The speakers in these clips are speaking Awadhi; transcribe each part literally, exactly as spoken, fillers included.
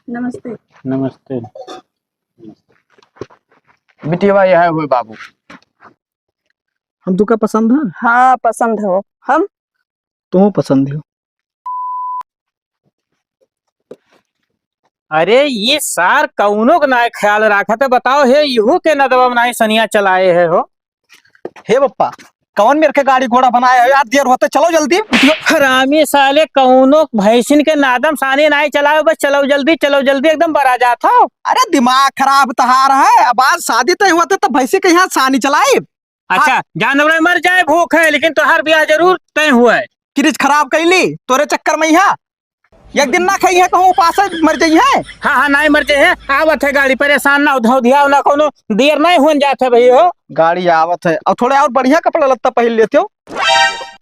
नमस्ते। नमस्ते। बिटिया, यह है हुए बाबू। हम तुका पसंद है? हाँ, पसंद हो। हम? तुहूँ पसंद हो। अरे, ये सार कउनो के नाय ख्याल राखत है, बताओ हे, इहू के नदवा में नाय सनिया चलाए है हो। हे बप्पा, कौन मेर के गाड़ी घोड़ा बनाए है यार, देर होते, चलो जल्दी। हरामी साले, कउनो भैंसिन के नादम सानी नाय चलाओ, बस चलो जल्दी, चलो जल्दी, एकदम बरा जात हो। अरे दिमाग खराब तहार है, अब आज शादी तय हुआ था तो भैंसी के यहाँ सानी चलाई। अच्छा, हाँ। जानवर मर जाए भूख है, लेकिन तोहार ब्याह जरूर तय हुआ है। फ्रिज खराब कैली तोरे चक्कर में यहाँ, एक दिन ना खाई है कहूँ उपास मर जाई है। हाँ, हाँ, नाहीं मर जाई है। आवत है गाड़ी, परेशान ना हो, धौधियाओ ना, कउनो देर नाहीं होन जात है भैया हो। गाड़ी आवत है, और थोड़े और बढ़िया कपड़ा लत्ता पहन लेते हो।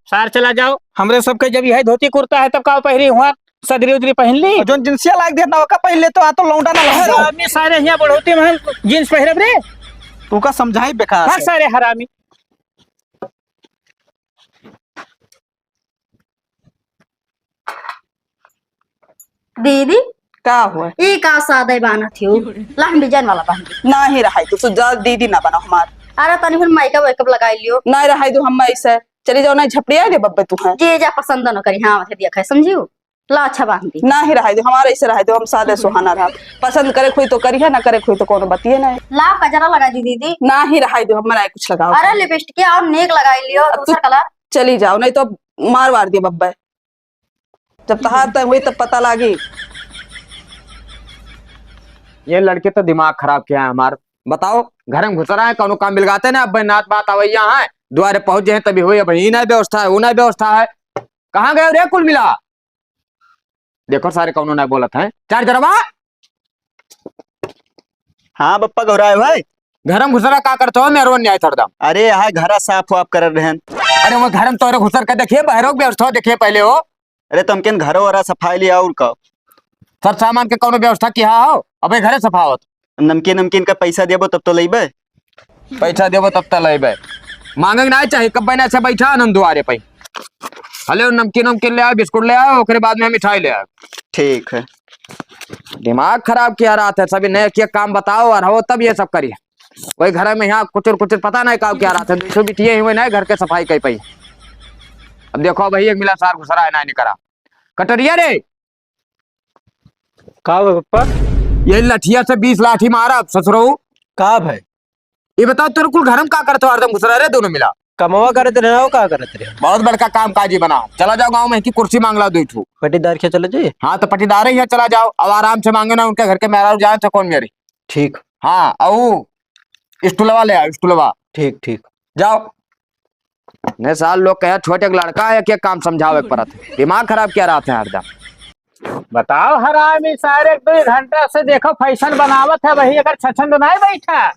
सार चला जाओ, हमरे सबके जब यही धोती कुर्ता है तब का पहरी हुआ? सदरी उदरी पहिन ली। और जौन जिंसिया लाग देत ना, ओका पहिन ले तो आ तो लौंडा ना लौंडा। हरामी सारे हियाँ बढ़ोती में हम जींस पहिरब रे। तू का समझाई बेकार भाग से। सारे हरामी। दीदी, का हुआ? ई का सादे बानत हो? ला हम डिजाइन वाला बांध दे। नाही रहाई, तू जा दीदी ना बनो हमार। अरे तनी फिर मेकअप वेकअप लगाई लियो। नाही रहाई, तू हम ऐसे चली जाओ, नाही झपड़िया दे बब्बे तू है। जे जा पसंद न करी, हाँ, वैसे दिया खाए, समझियो? ला, अच्छा बांध दी। नाही रहाई दो, हमारा ऐसे रहाई दो, हम सादे सुहाना रहा। पसंद करे कोई तो करी है, ना करे कोई तो कोनो बतिये नहीं। ला, कजरा लगा दी दीदी। नाही रहाई दो, हमारा कुछ लगाओ। अरे लिपस्टिक और नेक लगाई लियो, अब तू दूसरा कलर। चली जाओ, नहीं तो मार वार दिए बब्बे। जब तहार तय हुई तब पता लागी। ये लड़के तो दिमाग खराब किया है हमार। बताओ, घर में घुस रहा है, कौनो काम बिलगाते ना, अब नात बात आवैया है, द्वारे पहुंच जाए तभी हुई, अब ही ना व्यवस्था है, वो ना व्यवस्था है। कहाँ गए रे कुल मिला? देखो सारे कौनो ना बोलत है। चार जरवा। हाँ बप्पा गौराए भाई। घर में घुसरा का करते हो, मेहरबान न्याय थरदम। अरे यहाँ घरा साफ वाफ कर रहन। अरे वो घर में तोरे घुसर के देखिए, बहरों की व्यवस्था देखिए पहले हो। अरे तुमके घरो वरा सफाई लिया और का? सर सामान के कौनो व्यवस्था किया हो? अबे घरे सफावत। नमकीन नमकीन का पैसा देबो तब तो लेबे। पैसा देबो तब त लेबे। मांगे के ना चाही, कब बना से बैठा हम दुआरे पे। हले नमकीन नमकीन ले आओ, बिस्कुट ले आओ, ओकरे बाद में मिठाई ले आओ। ठीक है। दिमाग खराब किया रहत है, सभी नए किए काम बताओ और हो तब ये सब करिए। वही घर में यहाँ कुचुर कुचुर पता नहीं का किया रहत है, दो बिटिये ही हुए ना घर के सफाई कई पाई। अब देखो भाई एक मिला सार घुसरा है ना नहीं करा। कटरिया रे, का बे पप्पा? ये लठिया से बीस लाठी मारब ससुरऊ। का भाई? ये बताओ तोरे कुल घर में का करत हो, हरदम घुस रहे रे दोनों मिला। कमवा करत रहे हो, का करत रहे? बहुत बड़का काम काजी बना। चला जाओ गाँव में कि कुर्सी मांग लाओ दो ठू। पटीदार के चले जाइए। हाँ तो पटीदार ही है, चला जाओ। अब आराम से मांगे ना उनके घर के मेहरारू जाए तो कौन मेरी। ठीक। हाँ, और स्टूलवा ले आओ, स्टूलवा। ठीक, ठीक। जाओ। ने साल लोग कहे छोटे एक लड़का है, के काम समझावे के परत है। दिमाग खराब किया रहत है हरदम। बताओ हरामी सारे, एक दो घंटा से देखो फैशन बनावत है, वही अगर छछंद नाय बैठा।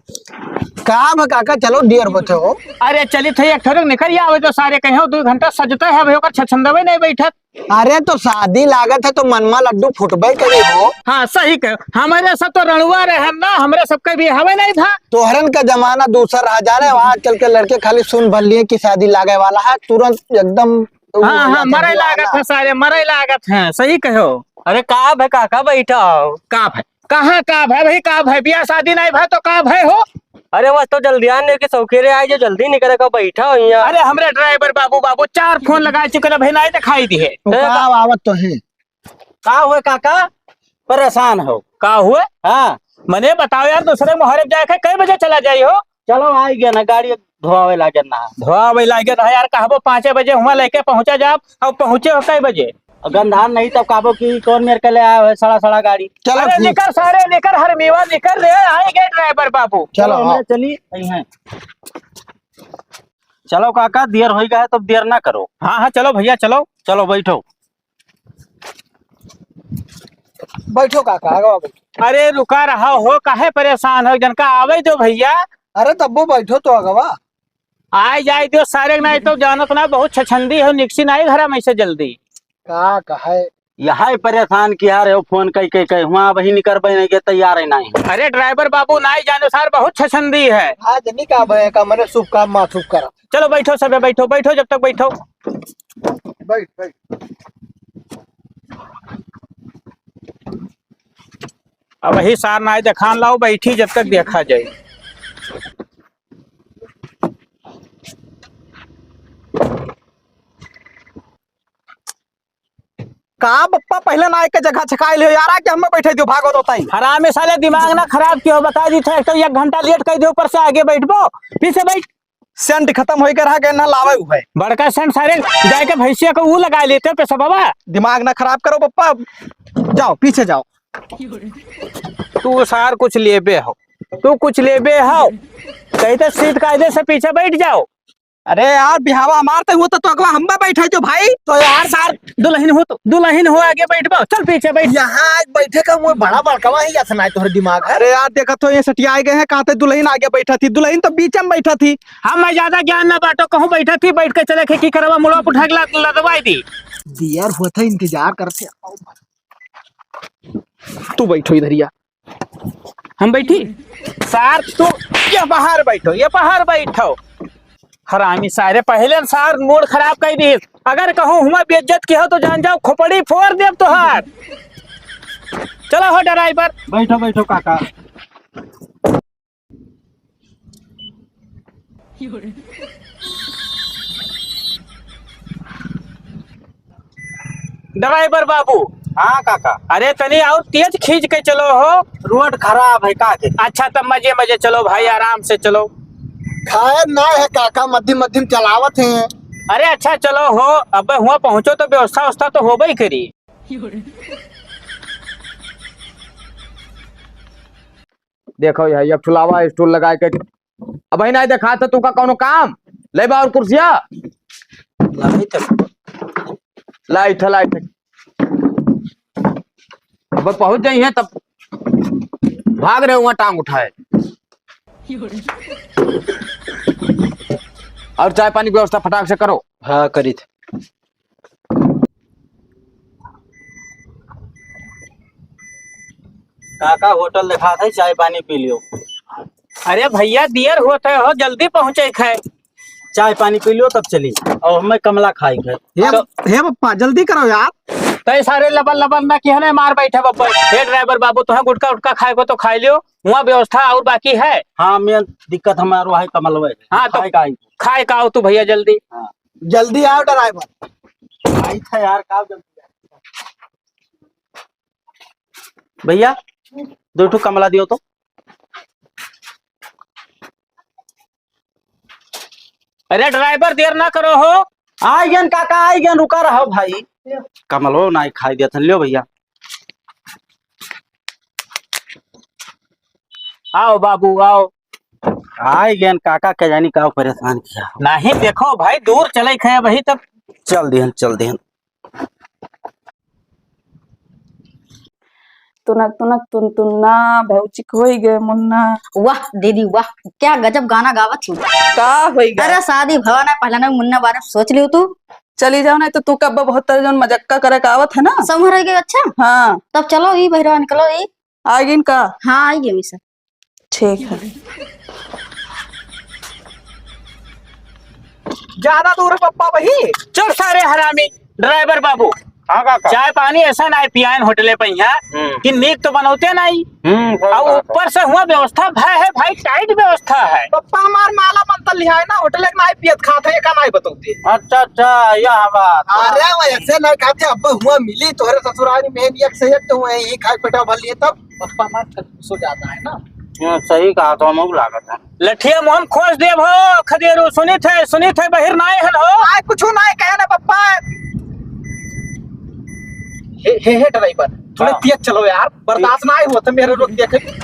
का भ काका, चलो देर होते हो। अरे चली थे एक ठोरे निकल आवे तो सारे कहो दो घंटा सजते है, वही अगर छछंदवे नाय बैठत। अरे तो शादी लागत है तो मनमा लड्डू फुटबे करी हो। हाँ सही कहो, हमरे सब तो रणुआ रहे ना, हमरे सबके भी हवे नाय था। तोहरन का जमाना दूसर रहा, जाने आजकल के लड़के खाली सुन भर लिए कि शादी लागे वाला है, तुरंत एकदम हाँ, हाँ, मरे लागत है सारे, मरे लागत है, सही कहो। अरे का भय काका, बैठा हो। का भय? कहाँ का भय भाई, का भय? बियाह शादी नाय भय तो का भय हो? अरे बस तो जल्दी आने के शौकीरे आए जो जल्दी निकले का, बैठा हो यहाँ। अरे हमरे ड्राइवर बाबू, बाबू चार फोन लगा चुके ना भाई, नाय दिखाई दिहे। तो का आवत तो है। का हुए काका? परेशान हो। का हुए? हाँ। मने बताओ यार, दूसरे मोहरे जाए के कई बजे चला जाई हो? चलो, आई गया ना, गाड़ी धोआवे लागे ना। धोआवे लागे ना यार, कहबो पाँचे बजे हुआ लेके पहुँचा जाब, अब पहुँचे हो कई बजे? और गंधार नहीं तब कहबो कि कौन मेर के ले आया है सड़ा सड़ा गाड़ी। चलो अरे ठीक। निकर सारे निकर, हर मेवा निकर रे, आए गए ड्राइवर बाबू। चलो, चलो, हमरे आओ। चली, यही हैं। चलो काका, देर हो गया है, तब देर ना करो। हाँ, हाँ, चलो भैया, चलो। चलो, बैठो। बैठो काका, आगवा बैठो। अरे रुका रहा हो, काहे परेशान हो, जनका आवे दो भैया। अरे तब्बो बैठो तो आगवा। आए जाए दो सारे, नाय तो जानत ना, बहुत छछंदी हो, निकसी नाय घरा में से जल्दी। का कहे? यही परेशान किया रहे हो, फोन कई, कई, कई, हुआ वही निकरबे नहीं के तैयार है नहीं। अरे ड्राइवर बाबू, नाय जानो सार, बहुत छछंदी है। आज नहीं का भय का, मने शुभ काम मा शुभ करा। चलो बैठो सबे, बैठो, बैठो, जब तक बैठो। बैठ, बैठ। अबहीं सार नाहीं देखान लाओ, बैठी जब तक देखा जाए। का बप्पा, पहिले ना एक जगह छकाई लियो यार, आके हमें बैठे दियो, भागो तो ताई। हरामी साले, दिमाग ना खराब कियो, बता दी थे, एक तो एक घंटा लेट कर दियो, ऊपर से आगे बैठबो, पीछे बैठ। सेंट खतम होई के रह गए ना, लावे हुए। बड़का सेंट सारे जाए के भैंसिया को ऊ लगा लेते हो पैसा बाबा। दिमाग ना खराब करो बप्पा, जाओ पीछे जाओ। तू सार कुछ लेबे हो, तू कुछ लेबे हो, कहीं तो सीट कायदे से पीछे बैठ जाओ। अरे यार, बिहावा हमार तो हुआ तो, तो अगवा हम्मा बैठे जो भाई। तो यार सार, दुल्हन हो तो, दुल्हन हो आगे बैठबो, चल पीछे बैठ। यहाँ आज बैठे का वो बड़ा बड़कवा ही असना है तोहर दिमाग है। अरे यार, देखत हो ये सटिया गए हैं, कहते दुल्हन आगे बैठा थी, दुल्हन तो बीच में बैठा थी। हम मैं ज्यादा ज्ञान ना बांटो, कहूँ बैठा थी, बैठ के चले खे की करवा, मुड़वा उठा के लद-, लदवाई दी। दियर हुआ था, इंतजार करते। तू बैठो इधरिया। हम बैठी? सार तू ये बाहर बैठो, ये बाहर बैठो। हरामी सारे, पहले सार मूड खराब कर दी। अगर कहूँ हुआ बेइज्जत की हो तो जान जाओ, खोपड़ी फोड़ देब तोहार। चलो हो ड्राइवर। बैठो, बैठो काका। ड्राइवर बाबू। हाँ काका। अरे तनी और तेज खींच के चलो हो। रोड खराब है का के? अच्छा तब मजे मजे चलो भाई, आराम से चलो। खैर ना है काका, मध्यम मध्यम चलावत हैं। अरे अच्छा चलो हो, अब हुआ पहुँचो तो व्यवस्था व्यवस्था तो होबे ही करी। देखो यह एक ठो लावा स्टूल लगाए के। अबहीं नाहीं देखात है तुका कौनो काम? ले बा और कुर्सिया। लाई थ, लाई थ। अब पहुँच जाई है तब भाग रहे हुआ टांग उठाए। और चाय पानी की व्यवस्था फटाक से करो। हाँ, करी थ। काका होटल देखात है, चाय पानी पी लियो। अरे भैया, दियर होत है हो, जल्दी पहुँचे क है। चाय पानी पी लियो तब चली। और हमें कमला खाए के है। हे, तो हे बप्पा, जल्दी करो यार। तय सारे लबन लबन ना किहने मार बैठे बप्पा। हे ड्राइवर बाबू, तुहें गुटखा उटखा खाए को तो खाए लियो, हुआ व्यवस्था और बाकी है। हाँ, मैं दिक्कत हमारो है कमलवे। हाँ, तो खाए का आई? खाए का आओ तू भैया जल्दी। हाँ। जल्दी आओ ड्राइवर। आई था यार, का जल्दी? भैया, दो ठो कमला दियो तो। अरे ड्राइवर, देर ना करो हो। आई गन काका, आई गन, रुका रहो भाई। कमलो ना खाई देत हन, लियो भैया। आओ बाबू, आओ। आई गन काका, के जानी का परेशान किया। नहीं, देखो भाई, दूर चले खे भाई, तब चल दिहन, चल दिहन। तुनक तुनक तुनतुन्ना, भौजी होई गए मुन्ना। वाह दीदी वाह, क्या गजब गाना गावत हो। का होई गए? अरे शादी भवन है, पहले ना मुन्ना बारे में सोच लियो तू। चली जाओ, नहीं तो तू कब बहुत तरह जौन मजक्का करे का आवत है ना। समहर हो गए, अच्छा। हाँ। तब चलो ई बहिरवा निकलो ई। आ गई का? हाँ, आ गई मिसर। ठीक है। ज्यादा दूर है पप्पा वही। चुप सारे हरामी, ड्राइवर बाबू। हाँ काका। चाय पानी ऐसा ना पियान होटले पे यहाँ हम्म। कि नीक तो बनौते नहीं। हम्म, सही और बात है। ऊपर से हुआ व्यवस्था भाई है भाई, टाइट व्यवस्था है। पप्पा हमार माला मंत्र लिहा है ना, होटले के नहीं पियत खात है, एका नहीं बतौते। अच्छा अच्छा, यह बात। अरे वैसे नहीं खाते, अब हुआ मिली तोहरे ससुरारी में एक से एक तो हुआ, ये खाए पेटा भर लिए तब। पप्पा मार सो जाता है ना। हाँ, सही कहा तो हमहू लागत है। लठिया मुहम खोस देब हो, खदेरू, सुनित है, सुनित है, बहिर नाय हन हो। आय कुछ नाय कहे ना पप्पा। हे, हे, हे ड्राइवर, थोड़े हाँ। तेज चलो यार, बर्दाश्त ना आए हो तो मेरे रोक दिया कहीं।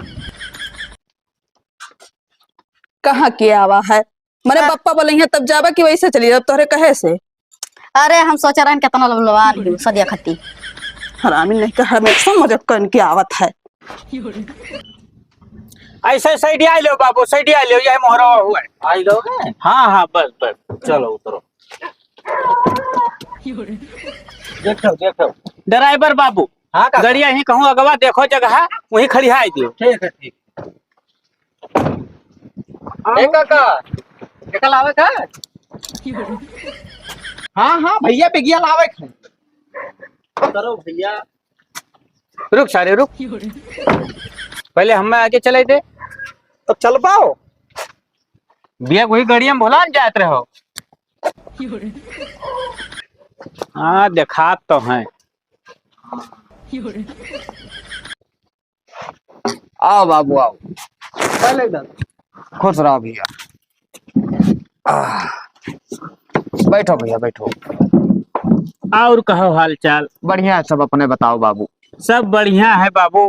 कहाँ के आवा है? मने हाँ। पप्पा बोले हैं तब जाबा कि वैसे चली जाब तोहरे कहे से? अरे हम सोचे रहन कितना लबलबा लियो सदिया खत्ती। हरामी नहीं कहा, हमेशा मजाक करन के आवत है। ऐसे side आ लो बाबू, side आ लो, यह मोहरा हुआ है। आई लोग हैं? हाँ, हाँ, बस, बस। चलो, उतरो। देखो, देखो। ड्राइवर बाबू, हाँ, काका। गड़िया ही कहूँ अगवा देखो जगह, वहीं खड़ी है दियो। ठीक है, ठीक। ए काका, एका लावे का? हाँ, हाँ, भैया, बेगिया लावे का। करो भैया। रुक सारे, रुक। पहले हमें आगे चले दे। तो चल पाओ। बिया वही गड़िया में भुला न जात रहो। हाँ, देखात तो है। आओ बाबू, आओ। चल एकदम। खुश रहो भैया। आह, बैठो भैया, बैठो। और कहो हाल चाल? बढ़िया है सब, अपने बताओ बाबू। सब बढ़िया है बाबू।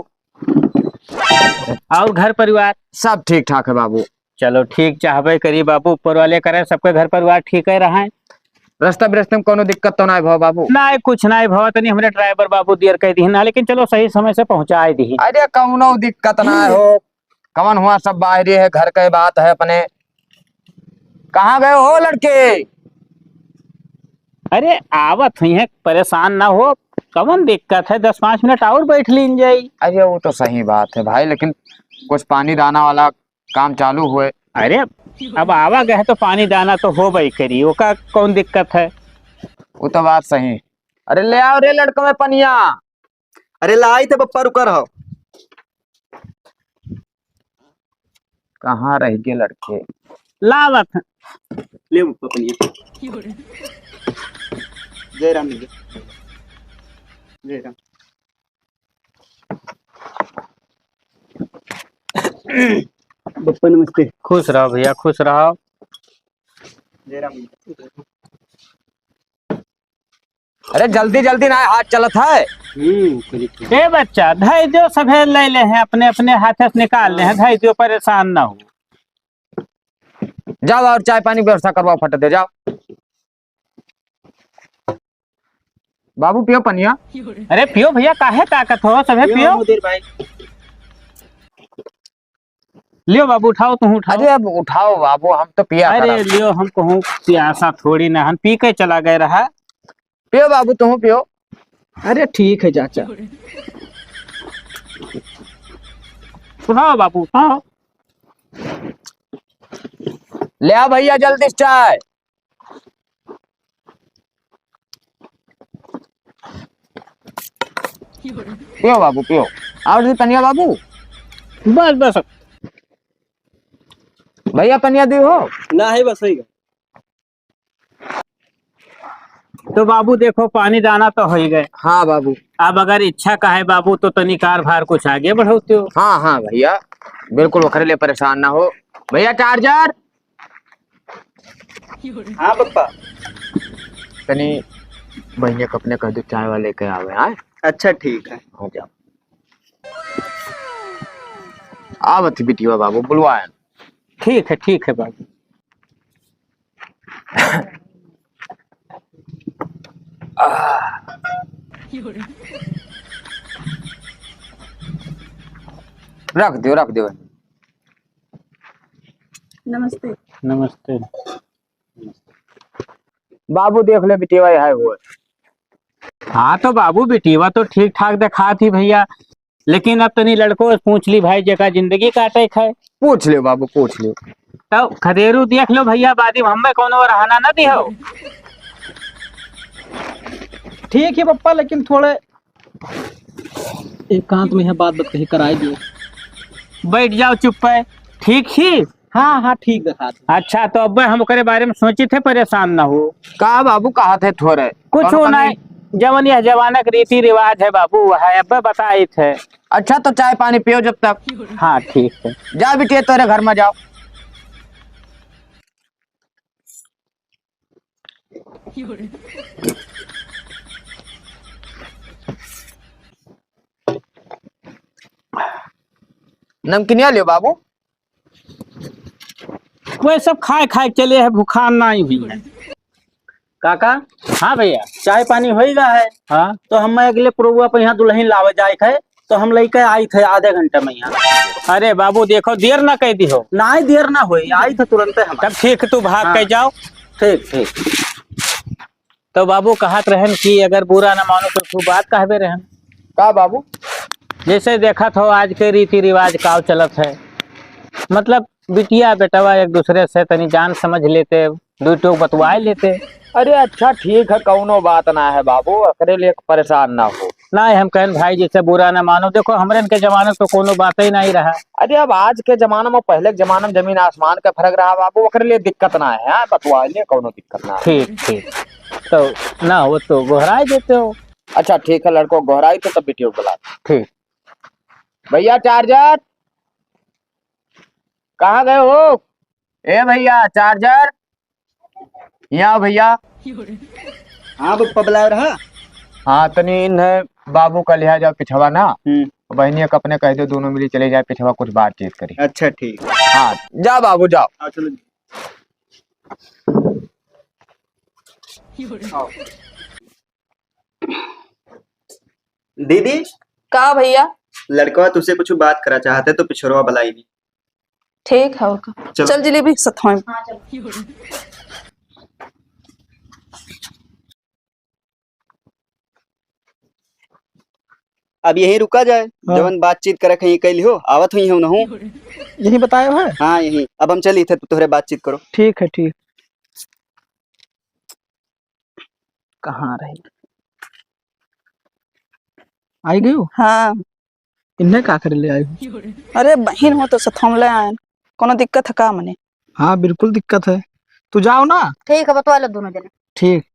और घर परिवार? सब ठीक ठाक है बाबू। चलो ठीक चाहबे करी बाबू, ऊपर वाले करे सबके घर परिवार ठीक है रहे। रास्ता बिरस्ते में कोनो दिक्कत तो नाय भव बाबू? नाय, कुछ नाय भव, तनी हमरे ड्राइवर बाबू देर कइ दिहिन ना, लेकिन चलो सही समय से पहुँचाइ दिहिन। अरे कउनो दिक्कत नाय हो, कवन हुआ, सब बाहरे है, घर के बात है अपने। कहाँ गए हो लड़के? अरे आवत हुइहैं, परेशान ना हो, कवन दिक्कत है, दस पाँच मिनट और बैठ लीन जाई। अरे वो तो सही बात है भाई, लेकिन कुछ पानी दाना वाला काम चालू हुए। अरे, अब आवा गए तो पानी दाना तो होबे करी, ओका कौन दिक्कत है? वो तो बात सही। अरे ले आओ रे लड़कवे पनिया। अरे लाई थे पप्पा, रुका रहो। कहाँ रह गए लड़के? लावत है। ले पप्पा पनिया। जय राम जी। जय राम। बप्पा नमस्ते। खुश रहो भैया, खुश रहो। जय राम। अरे जल्दी जल्दी ना, हाथ चलत है। हम्म, ए बच्चा, धइ दियो, सभे ले ले हैं, अपने अपने हाथे से निकाल ले हैं, धइ दियो, परेशान ना हो। जाओ और चाय पानी व्यवस्था करवाओ, फट दे जाओ। बाबू पियो पनिया। अरे पियो भैया, काहे ताकत हो, सभे पियो, पियो। मुदीर भाई। लियो बाबू, उठाओ, तुम उठाओ। अरे अब उठाओ बाबू, हम तो पिया अरे करब। लियो, हम कहूँ प्यासा थोड़ी ना, हम पी के चला गए रहा। पियो बाबू, तुम पियो। अरे ठीक है चाचा। उठाओ बाबू, उठाओ। ले आ भैया जल्दी से चाय। पियो बाबू, पियो। और दी पनिया बाबू। बस, बस। भैया पनिया दी हो? ना है, बस है। तो बाबू देखो, पानी दाना तो होइ गए। हाँ बाबू। अब अगर इच्छा कहे बाबू, तो तनी कारभार कुछ आगे बढ़ौते हो। हाँ, हाँ भैया, बिल्कुल ओकरे लिए परेशान ना हो। भैया चार्जर। हाँ पप्पा। तनी बहिनिया के अपने कह दो चाय वाले के आवे, हाँ? अच्छा ठीक है। हाँ जाओ। आवत ही बिटिया बाबू बुलवाए। ठीक है, ठीक है बाबू। रख दियो, रख दियो। नमस्ते। नमस्ते। बाबू देख ले बिटिया है वो। हाँ तो बाबू बिटिया तो ठीक ठाक दिखात ही भैया, लेकिन अब तनी लड़को से पूछ ली भाई, जेका जिंदगी काटे खाए। पूछ लियो बाबू, पूछ लियो। तो खदेरू देख लो भैया, बादी में हमें कौनो रहना ना दिहो। ठीक है पप्पा, लेकिन थोड़े एकांत में यह बात बात कही कराई दियो। बैठ जाओ चुप पे, ठीक ही। हाँ, हाँ, ठीक दिखात है। अच्छा, तो अब हम ओकरे बारे में सोचित है, परेशान ना हो। का बाबू कहत है थोड़े? कुछ कौनो नहीं, कमी? जवन यह जमाना के रीति रिवाज है बाबू, वह अब बताइत है। अच्छा, तो चाय पानी पियो जब तक। हाँ, ठीक है। जा बिटिया, तोरे घर में जाओ। नमकीनिया लियो बाबू। वह सब खाए खाए चले है, भुखान नहीं हुई है। काका। हाँ भैया। चाय पानी होइगा है। हाँ। तो हम अगले पुरौआ पे यहाँ दुल्हन लावे जाए है, तो हम लेके आई थे आधे घंटे में यहाँ। अरे बाबू देखो, देर ना कह दी हो। नहीं, देर ना होई, आई थे तुरंते हम। तब ठीक, तू भाग हाँ। के जाओ। ठीक, ठीक। तो बाबू कहत रहन कि अगर बुरा ना मानो तो तू बात कहबे रहन। का बाबू? जैसे देखत हो आज के रीति रिवाज काव चलत है, मतलब बिटिया बेटवा एक दूसरे से तनी जान समझ लेते, दू टोक बतवाए लेते। अरे अच्छा ठीक है, कौनो बात ना है बाबू, एकरे लिए परेशान ना हो। ना, हम कहन भाई जी से बुरा ना मानो, देखो हमरन के जमाना तो कोनो बात ही नहीं रहा। अरे अब आज के जमाना में पहले के जमाना में जमीन आसमान का फर्क रहा बाबू, ओकरे लिए दिक्कत ना है, हाँ, बतवा लिए कोनो दिक्कत ना है। ठीक, ठीक। तो ना हो तो गोहराई देते हो। अच्छा ठीक है लड़को, गोहराई तो तब बिटियो बुला। ठीक। भैया चार्जर कहाँ गए हो? ए भैया चार्जर, यहाँ भैया। हाँ बप्पा बुलाए रहा। हाँ तनी इन है बाबू का लिहा जाओ पिछवा ना। हम्म। बहनिया का अपने कह दो दोनों मिली चले जाए पिछवा कुछ बातचीत करी। अच्छा ठीक। हाँ जा बाबू जाओ। हाँ, चलो। दीदी। का भैया? लड़कवा तुझसे कुछ बात करा चाहते तो पिछोरवा बुलाई नहीं। ठीक है, और का? चलो। चल जिलेबी सथवा में। अब यहीं रुका जाए, हाँ। जवन बातचीत करे कहीं कैली हो, आवत हुई हो नहू। यहीं बताए है? हाँ यहीं। अब हम चली थे, तू तोहरे बातचीत करो। ठीक है, ठीक। कहाँ रही? आई गई हो? हाँ। इन्हें का करे ले आई हो? अरे बहिन हो तो सथवा में ले आयन, कोनो दिक्कत है का मने? हाँ बिल्कुल दिक्कत है, तू जाओ ना। ठीक है, बतवा लो दोनों जने। ठीक।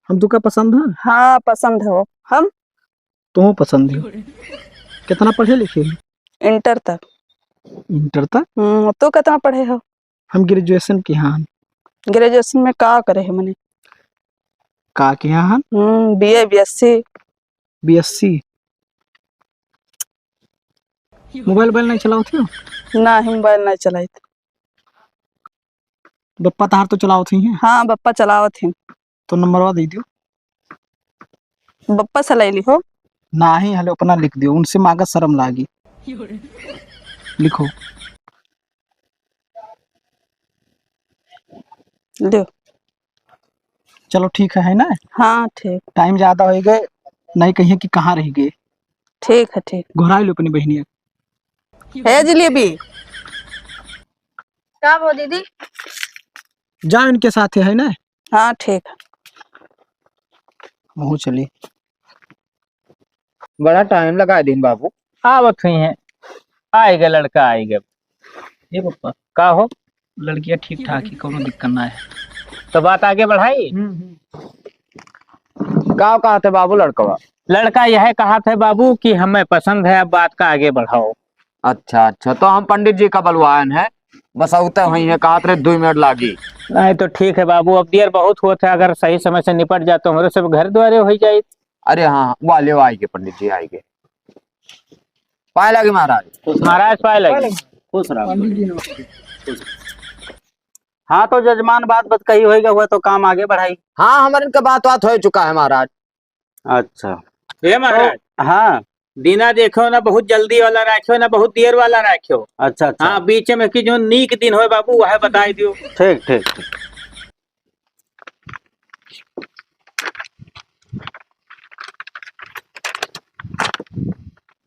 हम तुका पसंद है? हाँ पसंद हो। हम? तुम पसंद हो। कितना पढ़े लिखे हो? इंटर तक। इंटर तक? हम्म, तू कितना पढ़े हो? हम ग्रेजुएशन किहा हन। ग्रेजुएशन में का करे है मने? का किहा हन? हम्म, BA, BSc. BSc. Mobile, mobile नहीं चलावत हो? ना, हम मोबाइल नहीं चलाइत। बप्पा तहार तो चलावत ही हैं। हाँ, बप्पा चलावत हैं। तो नंबरवा दे दियो। बप्पा से ले ली हो। नाही, हले अपना लिख दियो, उनसे मांगा शर्म लागी। लिखो। दो। चलो ठीक है, है ना? हाँ, ठीक। टाइम ज्यादा हो गए, नहीं कहिए कि कहाँ रह गए। ठीक है, ठीक। घुराई लो अपनी बहनिया। हे जिलेबी। का हो दीदी? जा इनके साथ है ना? हाँ, ठीक है। वहू चली। बड़ा टाइम लगा दिन बाबू। आवत हुई हैं। आए गए लड़का, आए गए। ये पप्पा। का हो? लड़किया ठीक ठाक ही, कौनो दिक्कत ना है। तो बात आगे बढ़ाई? हम्म, हम्म। का कहत है बाबू लड़कवा? लड़का यह कहत है बाबू कि हमें पसंद है, अब बात का आगे बढ़ाओ। अच्छा, अच्छा, तो हम पंडित जी का बलवायन है, बस अउते हुई हैं, कहत रहे दुई मिनट लागी। नहीं तो ठीक है बाबू, अब देर बहुत होत है, अगर सही समय से निपट जात तो हमरे सब घर द्वारे हो जाई। अरे हाँ, हाँ, वाले आइगे पंडित जी, आइगे। पाए लागे महाराज। महाराज पाए लागे। खुश रहो। पंडित जी नमस्ते। हाँ, तो जजमान बात बत कही होइगा हुआ तो काम आगे बढ़ाई। हाँ, हमरन के बात बात हो चुका है महाराज। अच्छा। हे महाराज। तो, हाँ। दिना देखो ना बहुत जल्दी वाला राखियो ना बहुत देर वाला राखियो। अच्छा, अच्छा। हाँ, बीच में कि जो नीक दिन होए बाबू, वह बताई दियो। ठीक, ठीक, ठीक।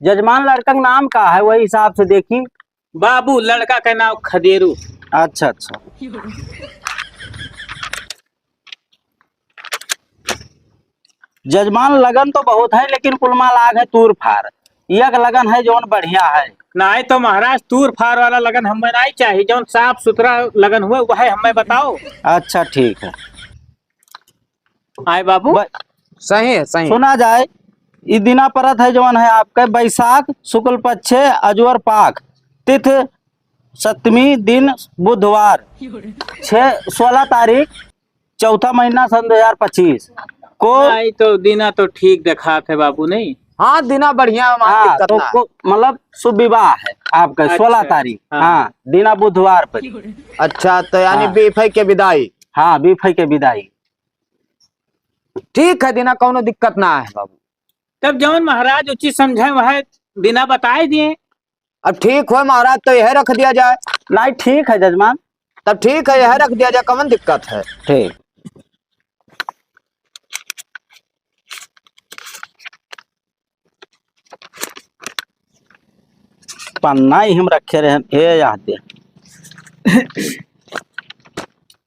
जजमान लड़का के नाम का है, वही हिसाब से देखी। बाबू, लड़का के नाम खदेरू। अच्छा, अच्छा। जजमान, लगन तो बहुत है, लेकिन कुल माल आग है तूर फार। एक लगन है जौन बढ़िया है। नाहीं तो महाराज, तूर फार वाला लगन हमें नाहीं चाही, जौन साफ सुथरा लगन हुए, वह हमें बताओ। अच्छा, ठीक है। आए बाबू। ब-, सही है, सही है। सुना जाए, ई दिना परत है जौन है आपके बैसाख शुक्ल पक्ष अजवर पाख, तिथ सप्तमी, दिन बुधवार, छः, सोलह तारीख, चौथा महीना सन दो हजार पच्चीस को। नहीं, तो दिना तो ठीक देखात है बाबू, नहीं? हाँ, दिना बढ़िया है, वहाँ हाँ, दिक्कत तो ना है। को, मतलब शुभ विवाह है आपका अच्छा, सोलह तारीख। हाँ। हाँ, दिना बुधवार पर। अच्छा, तो यानी हाँ। बीफे के विदाई। हाँ, बीफे के विदाई। ठीक है, दिना कौनो दिक्कत ना है बाबू। तब जौन महाराज उचित समझे वह दिना बताए दिए। अब ठीक हो महाराज, तो यह रख दिया जाए। नहीं, ठीक है जजमान। तब ठीक है, यह रख दिया जाए, कौन दिक्कत है? ठीक। पन्ना ही हम रखे रहे, ए याद दे।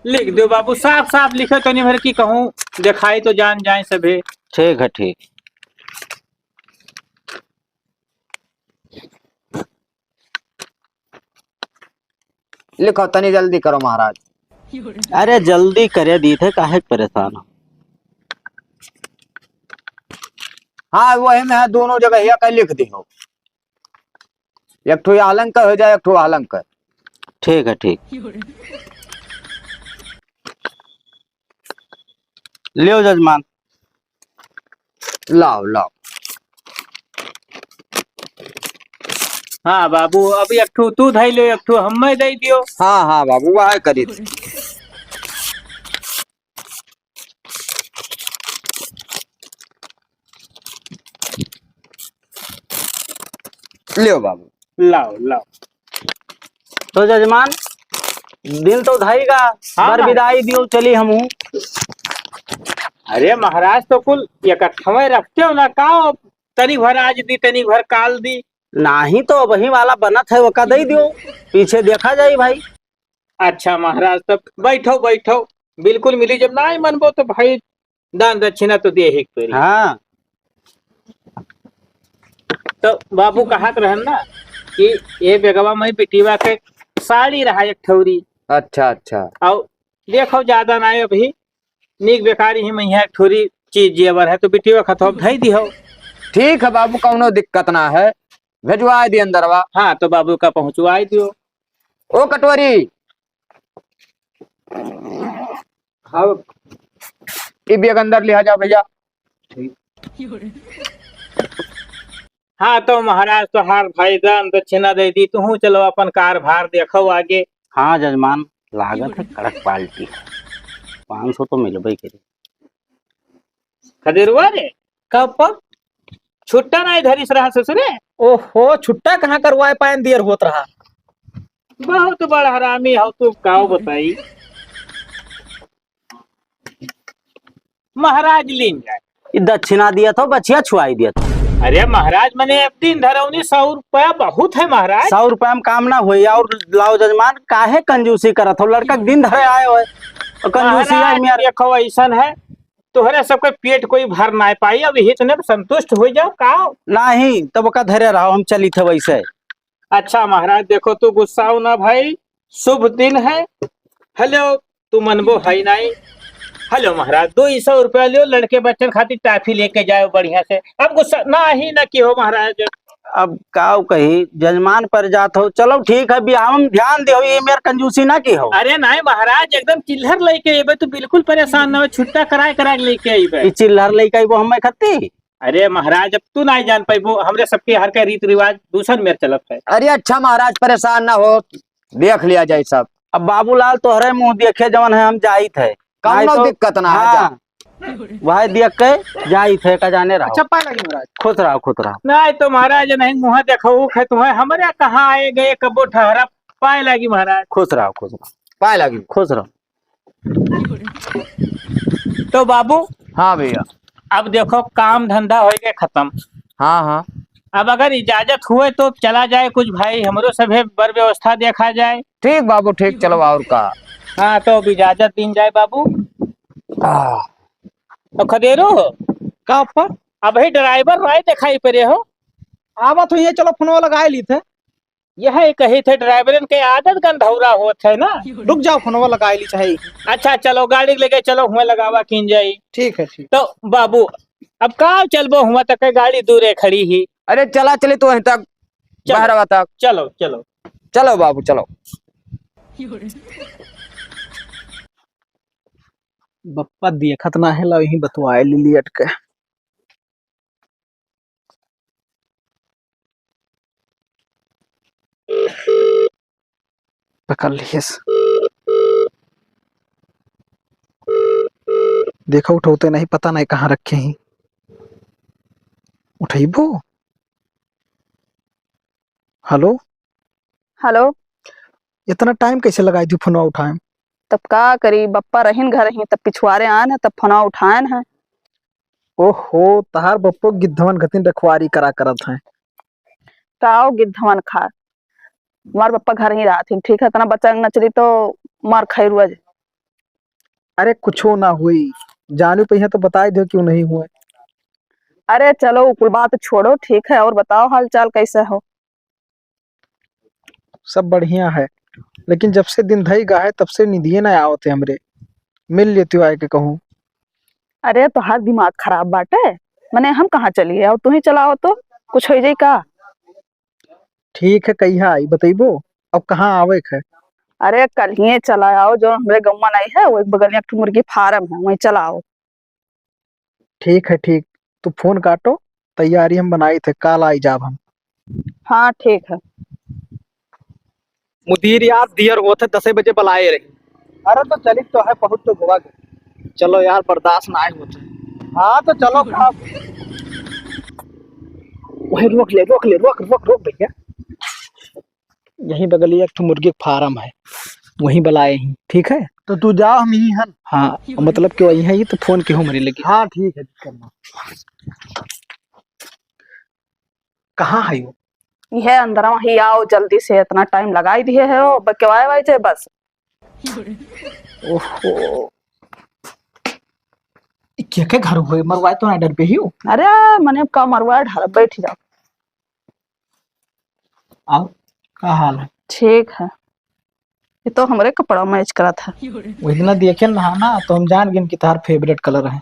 लिख दो बाबू, साफ साफ लिखो, तनी भर की कहूँ दिखाई तो जान जाए सभे। ठीक है, ठीक। लिखो, तनी जल्दी करो महाराज। अरे जल्दी करे दीत है, काहे के परेशान हो? हाँ, वही में है, दोनों जगह हिया का लिख दी हो। एक ठो आलंकर हो जाए, एक ठो आलंकर। ठीक है, ठीक। लियो जजमान। लाओ, लाओ। हाँ बाबू, अब एक ठो तू धई लियो, एक ठो हम्मे दे दियो। हाँ, हाँ बाबू, वह करी। लियो बाबू। लाओ, लाओ। तो जजमान, दिन तो धइगा, हाँ। बर बिदाई दियो, चली हमहू। अरे महाराज, तो कुल इकट्ठवे रखते हो ना, का तनी भर आज दी, तनी भर काल दी? नाही, तो अबही वाला बनत है, ओका दे दियो, पीछे देखा जाई भाई। अच्छा महाराज, तब बैठो, बैठो, बिल्कुल मिली। जब नाही मनबो तो भाई, दान दक्षिणा तो दे ही पड़ी। हाँ। तो बाबू कहत रहन ना कि ये बेगवा में बिटिवा के साड़ी रहा एक ठौरी। अच्छा, अच्छा। और देखो, ज्यादा ना है अभी, नीक बेकार ही में एक ठौरी चीज जेवर है, तो बिटिवा खतवा धई दिहो। ठीक है बाबू, कौनो दिक्कत ना है, भेजवाए दी अंदरवा। हाँ, तो बाबू का पहुँचवाए दियो। ओ कटोरी, हाँ। ई बैग अंदर लिहा जाओ भैया। हाँ, तो महाराज तोहार भाई दान दक्षिणा दे दी, तुहू चलो अपन कारभार देखो आगे। हाँ जजमान, लागत है कड़क पार्टी है, पाँच सौ तो मिलबे करी। खदेरुआ रे, का पा? छुट्टा नाही धरिस रहा ससुरे। ओहो, छुट्टा कहाँ करवाए पाएन, देर होत रहा। बहुत बड़ हरामी हो तू, काव बताई। महाराज लीन जाए। ई दक्षिणा दिया था, बचिया छुआई दिया था। अरे महाराज, मने एक दिन धरौनी, सौ रुपया बहुत है महाराज। सौ रुपया में काम ना होई। और लाओ जजमान, काहे कंजूसी करत हो? लड़का के दिन धरे आए हो, और कंजूसी महाराज, है मेरे। देखो ऐसन है, तोहरे सबके पेट कोई भर ना पाई, अब यही तने संतुष्ट हो जाओ का? नहीं, तब ओका धरे रहो, हम चली थे वैसे। अच्छा महाराज, देखो तू गुस्साओ ना भाई, शुभ दिन है। हेलो, तू मनबो है नहीं। हेलो महाराज, दो सौ रुपया लियो, लड़के बच्चन खातिर टाफी लेके जाओ बढ़िया से। अब गुस्सा नाही ना किहो महाराज। अब काव कही, जजमान पर जात हो। चलो ठीक है, बियाह में ध्यान दे हो, ये मेर कंजूसी ना किहो। अरे नहीं महाराज, एकदम चिल्लर लेके अइबे, तू बिल्कुल परेशान ना हो, छुट्टा कराए कराए लेके अइबे। ई चिल्लर लेके अइबो हमें खत्ती। अरे महाराज, अब तू नहीं जान पाइबो, हमरे सबके हर का रीत रिवाज दूसर मेर चलत है। अरे अच्छा महाराज, परेशान ना हो, देख लिया जाए सब। अब बाबूलाल तोहरे मुँह देखे जवन है, हम जाइत है। कौनो नहीं तो दिक्कत ना है, जा। हाँ, वह देख के जाइत है, का जाने रहो। अच्छा, पाए लगी महाराज। खुश रहो, खुश रहो। नहीं तो महाराज, नहीं मुँह देखो, है तुम्हें, हमरे कहाँ आए गए, कबो ठहरा, पाए लगी महाराज। खुश रहो, खुश रहो। पाए लगी। खुश रहो। तो बाबू, हाँ भैया। अब देखो, काम धंधा होइ गए खत्म। हाँ, हाँ। अब अगर इजाजत हुए तो चला जाए कुछ भाई, हमरो सभे बर व्यवस्था देखा जाए। ठीक बाबू, ठीक, चलो और का। हाँ, तो अब इजाजत दीन जाए बाबू। आह। तो खदेरू हो? का अप्पा? अबही ड्राइवर राय देखाई परे हो। आवत हो, ये चलो फोनवा लगाए ली थे। यह कही थे, ड्राइवरन के आदत गंधौरा होत है ना। रुक जाओ, फोनवा लगाए ली चाहे। अच्छा, चलो, गाड़ी लेके चलो, हुए लगावा कीन जाई। ठीक है, ठीक। तो बाबू, अब का चलबो, हुआ तक गाड़ी दूरे खड़ी ही। अरे, चला चली तो वहीं तक, चलो। बहरवा तक। चलो, चलो। चलो बाबू, चलो। बप्पा देखत ना है, ला यहीं बतवाए ली लियट के। पकड़ लिहेस। देखो, उठौते नहीं, पता नहीं कहाँ रखे ही। उठैबो? हेलो? हेलो? इतना टाइम कैसे लगाई थी फोनवा उठाए में? तब का करी, बप्पा रहिन घर ही, तब पिछुआरे आन है, तब फोनवा उठाएन है। ओहो, तहार बप्पो गिद्धवन घतिन रखवारी करा करत हैं। काओ गिद्धवन खा, हमार बप्पा घर ही रहत ही, ठीक है, इतना बच्चा नचरी तो मार खाई रुआ जे। अरे कुछो ना हुई, जानू पहिया तो बताई दो क्यों नहीं हुए। अरे चलो, उ कुल बात छोड़ो, ठीक है, और बताओ हाल चाल कैसे हो? सब बढ़िया है, लेकिन जब से दिन धई गा है तब से निदिये ना आवत है हमरे। मिल लेती हो आए के कहूँ। अरे तोहार दिमाग खराब बाटे, मने हम कहाँ चलिए और तू ही चलाओ तो कुछ हो जाई का? ठीक है, कहिया आई बतइबो? अब कहाँ आवे के है? अरे कल ही चला आओ, जो हमरे गौवा नहीं है वो एक बगलिया एक ठो मुर्गी फार्म है, वहीं चला आओ। ठीक है, ठीक। तू फोन काटो, तैयारी हम बनाई थे, काल आई जाब हम। हाँ, ठीक है। मुदीर यार, दियर होत है, दसे बजे बुलाए रही। अरे तो चलित तो है, पहुँच तो गोवा के। चलो यार, बर्दाश्त ना आए होत है। हाँ तो चलो, का वही रोक ले, रोक ले, रोक, रोक, रोक भैया। यहीं बगलिया एक ठो मुर्गी के फार्म है, वहीं बुलाए ही, ठीक है? तो तू जाओ, हम यहीं हन। हाँ, मतलब कि वहीं है, ये तो फोन के हो मरे लगी। हाँ, ठीक है, दिक्कत ना। कहाँ है वो? ये अंदर वहीं आओ जल्दी से, इतना टाइम लगाई दिए है वो, बकवाए वाई जे बस। ओहो, ई के के घर हुए? मरवाए तो ना डर पे ही हो। अरे, मने का मरवाए, ढाल बैठ जाओ। आओ, का हाल है? ठीक है। ये तो हमरे कपड़ा मैच करत है। वही दिना देखे ना, ना, तो हम जान गए कि तहार फेवरेट कलर है।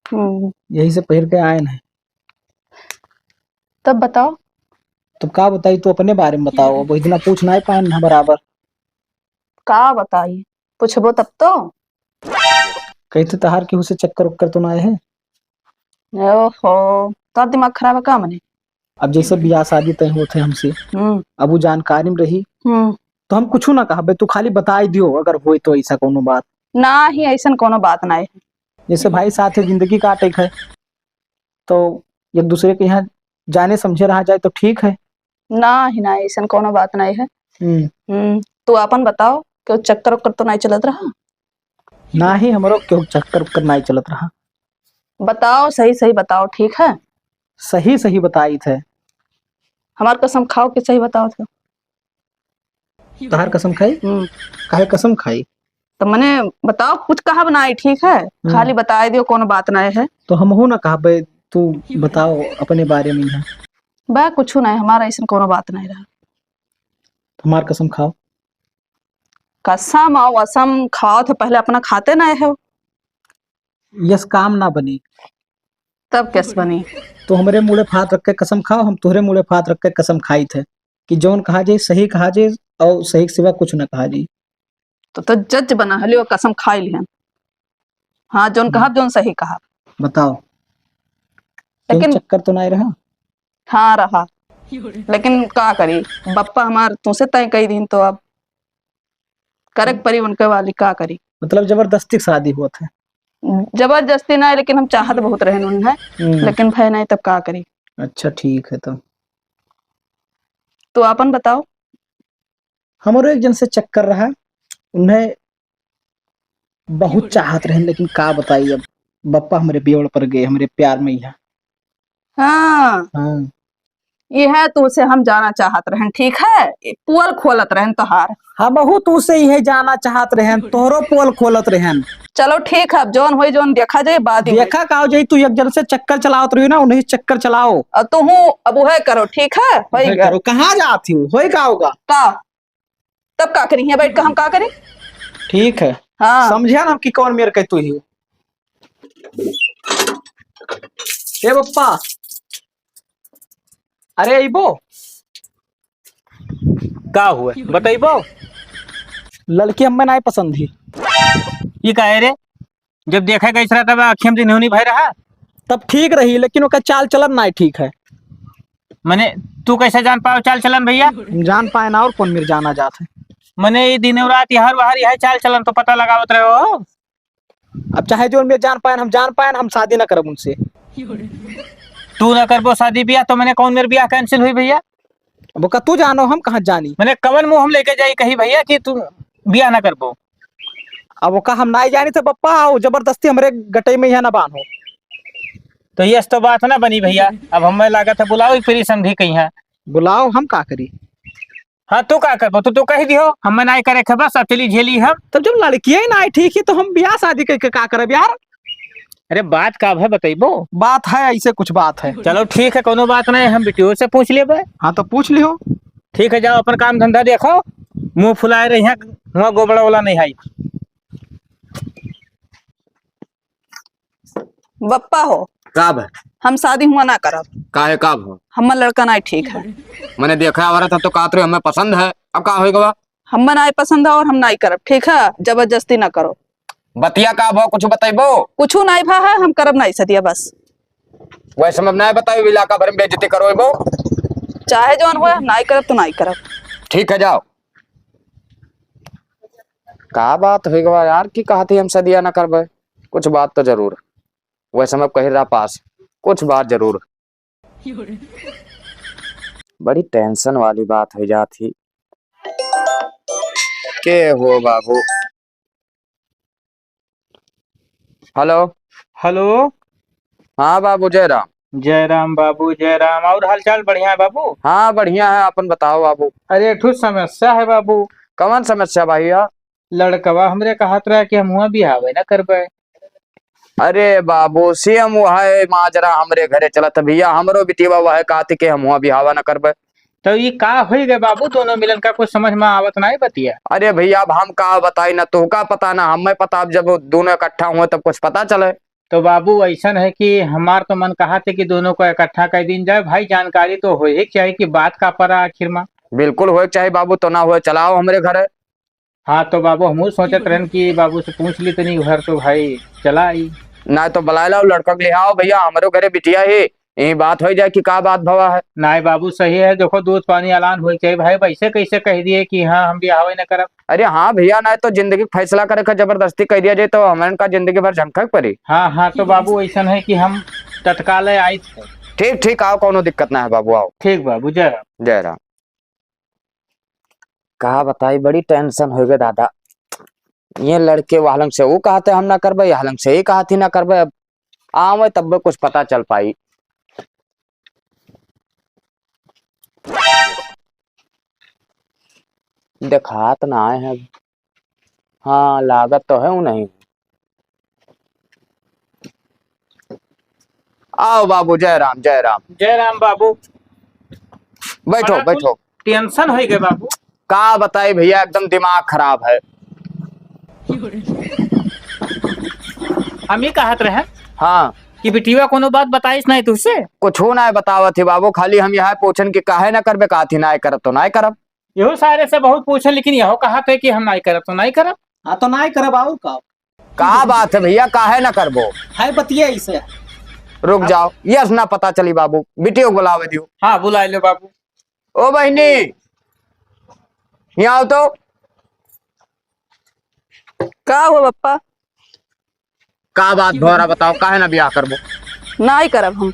हम्म। यही से पहिर के आए हैं। तब बताओ। तब का बताई, तू अपने बारे में बताओ। अब वही दिना पूछ ना पाए ना बराबर। का बताई, पूछबो तब तो। कही तो तहार केहू से चक्कर उक्कर तो ना आए है? ओहो, तोर दिमाग खराब है का मने? अब जैसे बियाह शादी तय होत है हमसे, हम्म। अब वो जानकारी में रही, हम्म। तो हम कुछ ना कहबे, तू खाली बताई दियो अगर होई तो ऐसा कोनो बात। ना ही, ऐसन कोनो बात ना है। जैसे भाई साथ है, जिंदगी काटे के है, तो एक दूसरे के यहाँ जाने समझे रहा जाए तो ठीक है। ना ही ना, ऐसन कोनो बात नहीं है। हम्म। हम्म, तू आपन बताओ, क्यों चक्कर उक्कर तो नहीं चलत रहा? ना ही हमरो क्यों चक्कर उक्कर नहीं चलत रहा। बताओ, सही सही बताओ, ठीक है? सही सही बताई थे। हमार कसम खाओ कि सही बताओ थे। तहार कसम खाई? हम्म। काहे कसम खाई? तो मने बताओ, कुछ कहब नाई, ठीक है? हम्म। खाली बताए दियो, कोनो बात नाई है। तो हमहू ना कहबे, तू बताओ अपने बारे में यहाँ। बा, कुछ नाई, हमारा ऐसन कोनो बात नाई रहा। हमार कसम खाओ। कसम आओ, असम खाओ थे, पहले अपना खाते नाई हो। यस, काम ना बनी। तब कैस बनी? तो हमरे मुड़े फात रख के कसम खाओ, हम तोहरे मुड़े फात रख के कसम खाई थे। कि जौन कहा जाई, सही कहा जाई और सही के सिवा कुछ ना कहा जाई। तो, तो जज बना हलियो, कसम खाई लिहन। हाँ, जौन हम्म। कहा, जौन सही कहा। बताओ। क्यों लेकिन चक्कर तो ना रहा? हाँ, रहा। लेकिन का करी, बप्पा हमार तुमसे तय कही दिन तो अब करे के परी उनके वाली, का करी? मतलब जबरदस्ती के शादी हुआ था? जबरदस्ती ना, लेकिन हम चाहत बहुत रहन उन्हें, हम्म। लेकिन भय नहीं, तब का करी? अच्छा, ठीक है, तो तो आपन बताओ। हमरो एक जन से चक्कर रहा, उन्हें बहुत चाहत रहन, लेकिन का बताई, अब बप्पा हमरे बेवड़ पर गए, हमरे प्यार में यहाँ। हाँ। हाँ। यह तू से हम जाना चाहत रहन, ठीक है? पोल खोलत रहन तोहार। हमहू तू से यह जाना चाहत रहन, तोहरो पोल खोलत रहन। चलो ठीक है, अब जौन होई, जौन देखा जाए बाद में। देखा का हो जाई, तू एक जन से चक्कर चलावत रही ना, उन्हीं चक्कर चलाओ। अब तू हूँ, अब वह करो, ठीक है? होई वह गया। करो, कहाँ जाती हो? होई का होगा? का? तब का करी? यहाँ बैठ के हम का करी? ठीक है। हाँ। समझा ना कि कौन मेर के तू ही। ए बप्पा, अरे अइबो? का हुए? बतइबो? लड़की हमें नाई पसंद ही। ई काहे रे? जब देखे गइस रहा तब आँखिया में दिनहुनी भय रहा। तब ठीक रही, लेकिन ओकर चाल चलन नाई ठीक है। मने तू कैसे जान पाओ चाल चलन भैया? हम जान पाए ना, और कौन मेर जाना जात है? मने ये दिनों रात यहाँ बाहर यह चाल चलन तो पता लगावत रहे हो। अब चाहे जो मेर जान पाए, हम जान पाए, हम शादी ना करब उनसे। तू ना करबो शादी ब्याह तो मने कौन मेर ब्याह cancel हुई भैया? अब ओका तू जानो, हम कहाँ जानी? मने कवन मुँह हम लेके जाई कही भैया कि तू ब्याह ना करबो? अब ओका हम नाई जानी थे बप्पा, आओ जबरदस्ती हमरे गटई में यहाँ ना बांधो। तो यस तो बात ना बनी भैया, अब हमें लागत है बुलाओ एक परी समधी कहीं है। बुलाओ, हम का करी? हाँ, तू का करबो? तू, तू कही दियो, हमें नाई करे के बस, अब चली झेली हम। तब जब लड़कियाँ ही नाई ठीक ही तो हम ब्याह शादी करके का करब यार? अरे बात का है, बतइबो? बात है, ऐसे कुछ बात है। चलो ठीक है, कौनो बात नहीं, हम बिटियो से पूछ लेबे। हाँ तो पूछ लियो। ठीक है, जाओ अपन काम धंधा देखो, मुँह फुलाए रही है, हुआ गोबड़ा वाला नहीं है। बप्पा हो। का बा? हम शादी हुआ ना करब। काहे, का भा? हमार लड़का नाई ठीक है। मने देखा औरत है तो का तोरे हमें पसंद है, अब का होई गवा? हमें नाई पसंद है और हम नाई करब, ठीक है? जबरदस्ती ना करो। बतिया का भा, कुछ बतइबो? कुछ नाई भा है, हम करब नाई सदिया बस। वैसे हम नाई बताई, इलाका भर में बेइज्जती करोइबो। चाहे जौन होए, हम नाई करब तो नाई करब। ठीक है, जाओ। का बात होई गवा यार, की कहत ही हम सदिया ना करबे? कुछ बात तो जरूर। वैसे मैं कही रहा पास, कुछ बात जरूर। बड़ी tension वाली बात हो जात ही। के हो बाबू? हेलो। हेलो। हाँ बाबू, जय राम। जय राम बाबू, जय राम। और हालचाल बढ़िया है बाबू? हाँ बढ़िया है, अपन बताओ बाबू। अरे एक ठो समस्या है बाबू। कवन समस्या भैया? लड़कवा हमरे कहत रहा कि हम हुआ बिहावे ना करबे। अरे बाबू, same वह माजरा हमरे घरे चलत है भैया, हमरो बिटिया वह कहत कि हम हुआ बिहावा ना करबे। तो ये का होई गए बाबू, दोनों मिलन का कुछ समझ में आवत नाई बतिया। अरे भैया, अब हम का बताई ना, तोहका पता ना हमें पता, अब जब दोनों इकट्ठा हुए तब कुछ पता चले। तो बाबू ऐसन है कि हमार तो मन कहत है कि दोनों को इकट्ठा कर दीन जाए भाई, जानकारी तो होए के चाही कि बात का परा आखिर में। बिल्कुल होए के चाही बाबू, तो ना होए चलाओ हमरे घरे। हाँ तो बाबू, हमहू सोचत रहन कि बाबू से पूछ ली तनी घर, तो भाई चला आई। ना तो बुलाए लाओ, लड़का के ले आओ भैया, हमरो घरे बिटिया है, यही बात हो जाए कि का बात भवा है। नाई बाबू, सही है, देखो दूध पानी अलान होए के चाही भाई, वैसे कैसे कह दिए कि हाँ हम बिहावे न करब। अरे हाँ भैया, ना तो जिंदगी का फैसला करे का जबरदस्ती कह दिया जाए तो हमन का जिंदगी भर झंखक पड़ी। हाँ हाँ, तो बाबू ऐसन है कि हम तत्काल आई थे। ठीक ठीक, आओ, कोनो दिक्कत ना है बाबू, आओ। ठीक बाबू, जय राम। जय राम। का बताई, बड़ी tension हो गए दादा। ये लड़के वह लंग से वो कहते हम ना करबे, यह लंग से ये कहत ही ना करबे। अब आवे तब कुछ पता चल पाई। देखात ना आए हैं। हाँ, लागत तो है वो नहीं। आओ बाबू, जय राम, जय राम। जय राम बाबू। बैठो, बड़ा बैठो। कुछ tension हो गए बाबू। का बताई भैया, एकदम दिमाग खराब है। हम ही कहत रहे। हाँ। कि बिटिया कोनो बात बताइस नहीं तुझसे? कुछ ना बतावत ही बाबू, खाली हम यह पूछन कि काहे ना करबे, का थी ना करब तो ना करब। यहू सारे से बहुत पूछे, लेकिन यहो कहत है कि हम नाई करब तो नाई करब। हाँ, तो नाई करब, और का? का बात है भैया, काहे ना करबो? है बतिया इसे। रुक जाओ, यस ना पता चली बाबू, बिटियो को बुलावे दियो। हाँ, बुलाए लो बाबू। ओ बहिनी, यहाँ आओ तो। का हुआ बप्पा? का बात भौरा बताओ, काहे ना ब्याह करबो? नाई करब हम।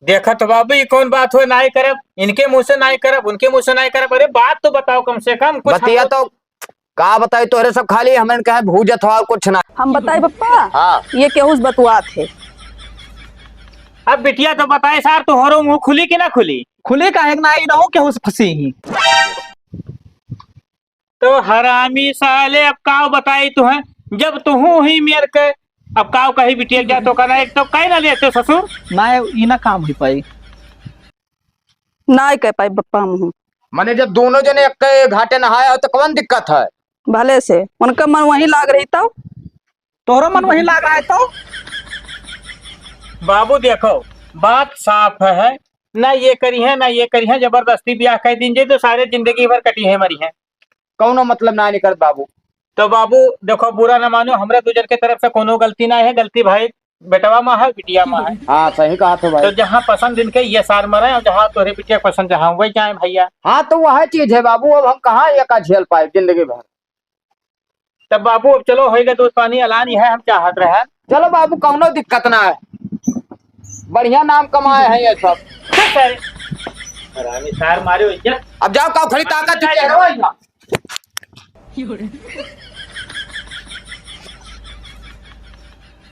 देखा तो बाबू, ये कौन बात हुआ नाई करब? इनके मुँह से नाई करब, उनके मुँह से नाई करब। अरे बात तो बताओ कम से कम कुछ। बतिया हमको तो का बताई तोहरे, सब खाली हमन कहे भूजत हो और कुछ ना। हम बताई बप्पा? हाँ। ये केहू से बतुआत है। अब बिटिया तो बताए सार, तोहरो मुँह खुली कि ना खुली? खुली काहे ना, ई रहू केहू से फंसी ही। तो हरामी साले, अब काव बताई तुहें, जब तुहू ही मेर के, अब काव कही बिटिया क्या तो करना, एक तो कह ना लेते ससुर। ना, ई ना काम हो पाई। ना कह पाई बप्पा हमहू। माने जब दोनों जने एक घाटे नहाए हो तो कौन दिक्कत है? भले से उनका मन वहीं लाग रही तब। तोहरो मन वहीं लाग रहा है तो? बाबू देखो, बात साफ है, ना ये करी है, ना ये करी है, जबरदस्ती ब्याह कर दीन जे तो सारे जिंदगी भर कटी है मरी है। कौनो मतलब ना निकलत बाबू। तो बाबू देखो, बुरा ना मानो, हमरा दू जन के तरफ से कोनो गलती ना है, गलती भाई बेटवा मा है, बिटिया मा है। हाँ, सही कहा तो भाई। तो जहाँ पसंद इनके ये सार मरे और जहाँ तोहरे बिटिया के पसंद जहाँ वही जाए भैया। हाँ, तो वह चीज है बाबू, अब हम कहाँ ये का झेल पाए जिंदगी भर। तब बाबू अब चलो होइगा दूध पानी, अलान यह हम चाहत रहे। चलो बाबू, कौनो दिक्कत ना है, बढ़िया नाम कमाए हैं ये सब। चुप सारे। हरामी सार मारे हो इज्जत। अब जाओ, काव खड़ी ताकत चुप रहो यहाँ।